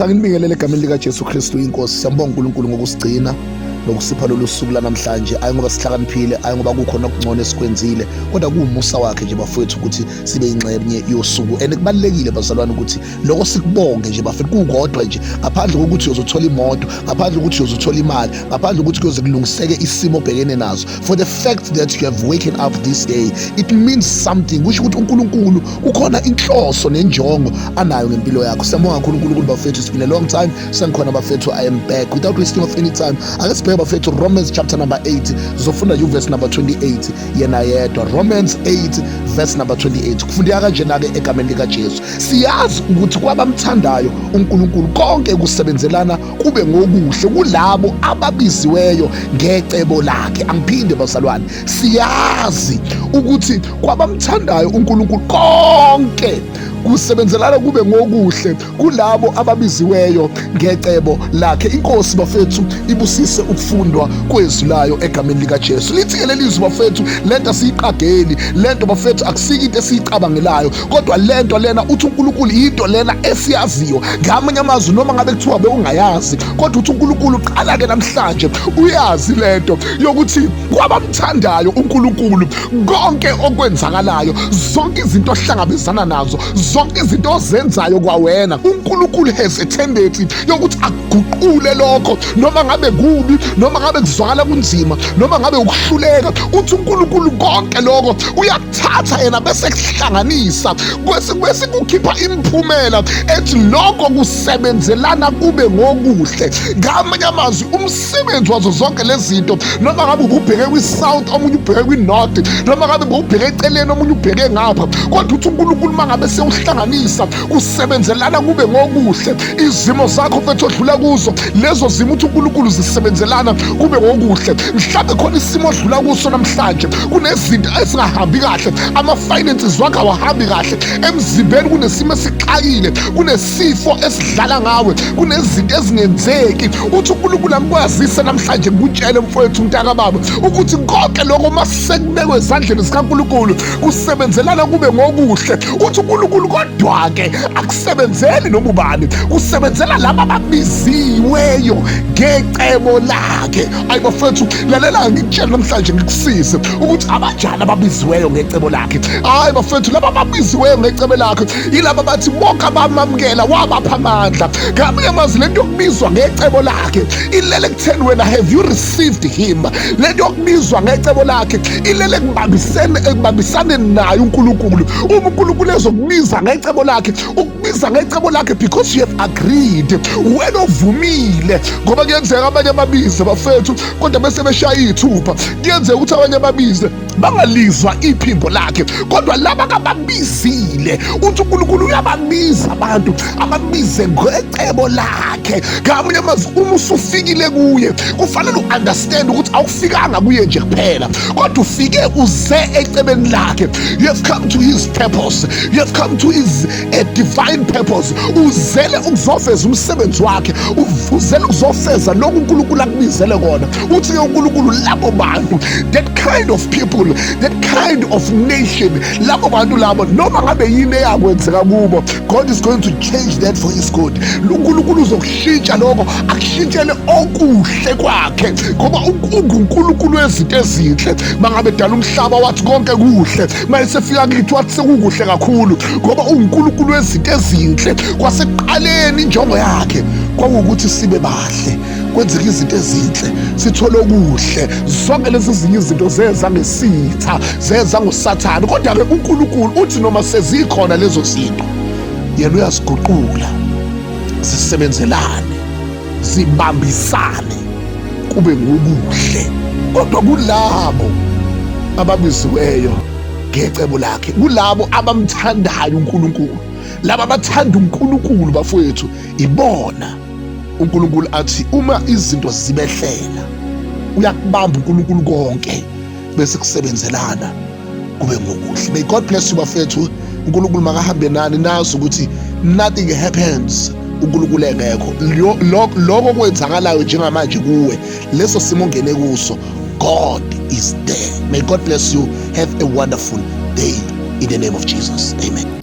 Anginibingelele egameni likaJesu Kristu inkosi. Siyambonga uNkulunkulu ngokusigcina nokusipha lolu suku lanamhlanje. Ayi ngoba sihlakaniphile, ayi ngoba kukhona okungcono esikwenzile, kodwa kuwumusa wakhe nje bafowethu ukuthi sibe ingxenye yosuku. And kubalulekile bazalwane ukuthi lokho sikubonge nje bafethu kukodwa nje, ngaphandle kokuthi uyozothola imoto, ngaphandle kokuthi uyozothola imali, ngaphandle kokuthi kuyoze kulungiseke isimo obhekene naso. For the fact that you have waken up this day, it means something. Kusho ukuthi uNkulunkulu kukhona inhloso nenjongo anayo ngempilo yakho. Siyambonga kakhulu uNkulunkulu bafethu. It's been a long time sengikhona bafethu. I am back without wasting of any time. Ake sibheke bafethu Romans chapter number 8, sizofunda nje uverse number 28 yena yedwa. Romans 8 verse number 28 kufundeka kanjena-ke egameni likaJesu. Siyazi ukuthi kwabamthandayo uNkulunkulu konke kusebenzelana kube ngokuhle kulabo ababiziweyo ngecebo lakhe. Angiphinde bazalwane, siyazi ukuthi kwabamthandayo uNkulunkulu konke kusebenzelana kube ngokuhle kulabo ababiziweyo ngecebo lakhe. Inkosi bafethu ibusise ukufundwa kwezwi layo egameni likaJesu. Lithi-ke leli zwi bafethu, lento asiyiqageli, lento bafethu akusiki into esiyicabangelayo, kodwa lento lena uthi uNkulunkulu into lena esiyaziyo. Ngamanye amazwi, noma ngabe kuthiwa bewungayazi, kodwa uthi uNkulunkulu qala-ke namhlanje uyazi lento yokuthi kwabamthandayo uNkulunkulu konke okwenzakalayo, zonke izinto ohlangabezana nazo, zonke izinto ozenzayo kwawena, uNkulunkulu has a tendency yokuthi akuguqule lokho, noma ngabe kubi, noma ngabe kuzwakala kunzima, noma ngabe ukuhluleka. Uthi uNkulunkulu konke lokho uyakuthatha yena bese kuhlanganisa bese kukhipha imiphumela ethi lokho kusebenzelana kube ngokuhle. Ngamanye amazwi, umsebenzi wazo zonke lezi zinto, noma ngabe ububheke kwi-south, omunye ubheke kwi-north, noma ngabe ububheke eceleni, omunye ubheke ngapha, kodwa uthi uNkulunkulu uma ngabe sewuhlanganisa kusebenzelana kube ngokuhle. Izimo zakho mfethu odlula kuzo, lezo zimo uthi uNkulunkulu zisebenzelana kube ngokuhle. Mhlawumbe khona isimo odlula kuso namhlanje, kunezinto ezingahambi kahle, ama-finances wakho awahambi kahle, emzimbeni kunesimo esixakile, kunesifo esidlala ngawe, kunezinto ezingenzeki. Uthi uNkulunkulu angikwazise namhlanje, ngikutshele mfowethu mntakababa ukuthi konke lokho uma sekubekwe ezandleni zikaNkulunkulu kusebenzelana kube ngokuhle. Uthi uNkulunkulu kodwa-ke akusebenzeli noma ubani, kusebenzela laba ababiziweyo ngecebo lakhe. Ayi bafethu, lalela ngikutshele namhlanje, ngikusize ukuthi abanjani ababiziweyo ngecebo lakhe. Hayi bafethu, laba ababiziweyo ngecebo lakhe yilaba bathi bonke abamamukela wabapha amandla. Ngamanye amazwi, lento yokubizwa ngecebo lakhe ilele ekutheni wena have you received him. Lento yokubizwa ngecebo lakhe ilele ekubambiseni, ekubambisaneni naye uNkulunkulu. Uma uNkulunkulu ezokubiza ngecebo lakhe, ukubiza ngecebo lakhe because you have agreed, wena ovumile. Ngoba kuyenzeka abanye babize bafethu kodwa bese beshaya iy'thupha, kuyenzeka ukuthi abanye babize bangalizwa iphimbo lakhe, kodwa laba kababizile uthi uNkulunkulu uyababiza abantu ababize ngecebo lakhe. Ngamanye amazwi, uma usufikile kuye kufanele u-understand ukuthi awufikanga kuye nje kuphela, kodwa ufike uze ecebeni lakhe. You have come to his purpose, you have come to his divine purpose. Uzele ukuzofeza umsebenzi wakhe, uzele ukuzofeza lokhu uNkulunkulu akubizele kona. Uthi-ke uNkulunkulu labo bantu, that kind of people, that kind of nation, labo bantu labo, noma ngabe yini eyakwenzeka kubo, God is going to change that for his good. UNkulunkulu uzokushintsha lokho, akushintshele okuhle kwakhe, ngoba unguNkulunkulu wezinto ezinhle. Mangabe dala umhlaba wathi konke kuhle, mayesefika kithi wathi sekukuhle kakhulu, ngoba unguNkulunkulu wezinto ezinhle. Kwasekuqaleni injongo yakhe kwakuwukuthi sibe bahle, kwenzeka izinto ezinhle, sithole okuhle. Zonke lezi zinye izinto zeza ngesitha, zeza ngoSathane, kodwa-ke uNkulunkulu uthi noma sezikhona lezo zinto, yena uyaziguqula zisebenzelane, zibambisane kube ngokuhle, kodwa kulabo ababiziweyo ngecebo lakhe, kulabo abamthandayo uNkulunkulu. Laba abathanda uNkulunkulu bafowethu, ibona uNkulunkulu athi uma izinto zibehlela uyakubamba uNkulunkulu konke bese kusebenzelana kube ngokuhle. May God bless you bafethu. uNkulunkulu makahambe nani, nazi ukuthi nothing happens uNkulunkulu engekho. Lokho kwenzakalayo njengamanje kuwe, leso simo ongene kuso, God is there. May God bless you. Have a wonderful day in the name of Jesus. Amen.